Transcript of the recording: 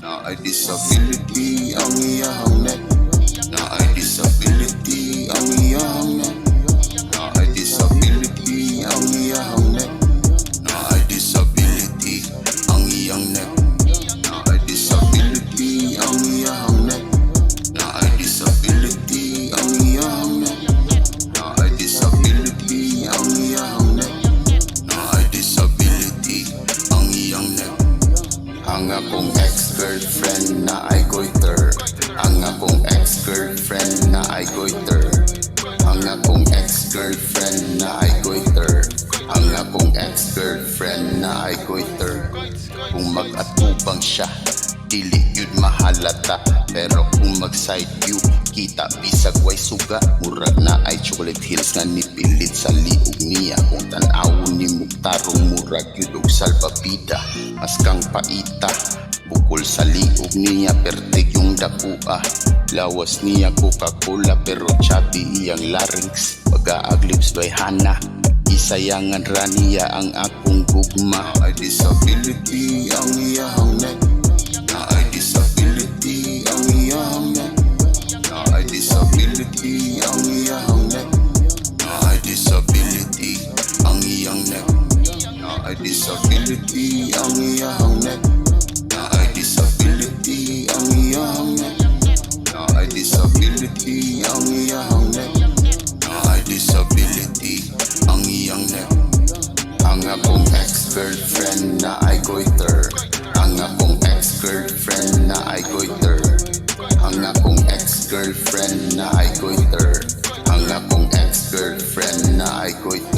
Naay disability ang iyahang neck. Naay disability ang iyahang neck. Naay disability ang iyahang neck. Naay disability ang iyang neck. Naay disability ang iyahang neck. Naay disability ang iyahang neck. Naay disability ang iyahang neck. Naay disability ang iyang neck. Ang akong ex-girlfriend naay goiter. Ang akong ex-girlfriend naay goiter. Ang akong ex-girlfriend naay goiter. Ang akong ex-girlfriend naay goiter. Kung mag-atubang siya, dili yun mahalata. Pero kung mag-side view, kita bisag way suga. Murag naay Chocolate Hills nga nipilit sa liog niya. Kung tan-awon nimo tarong, murag yun og salbabida. Maskang paita, bukol sa liog niya, pertig yung dakua. Lawas niya Coca-Cola, pero chubby iyang larynx. Pag-aag lips by Hana. Gisayangan ra niya ang akong gugma. Naay disability ang iyahang neck. Naay disability ang iyahang neck. Naay disability ang iyahang neck. Naay disability ang iyang neck. Naay disability ang iyahang neck. Naay disability ang iyahang neck. Naay disability ang iyahang neck. Naay disability ang iyang neck. Ang akong ex-girlfriend naay goiter. Ang akong ex-girlfriend naay goiter. Ang akong ex-girlfriend naay goiter. Ang akong ex-girlfriend naay goiter.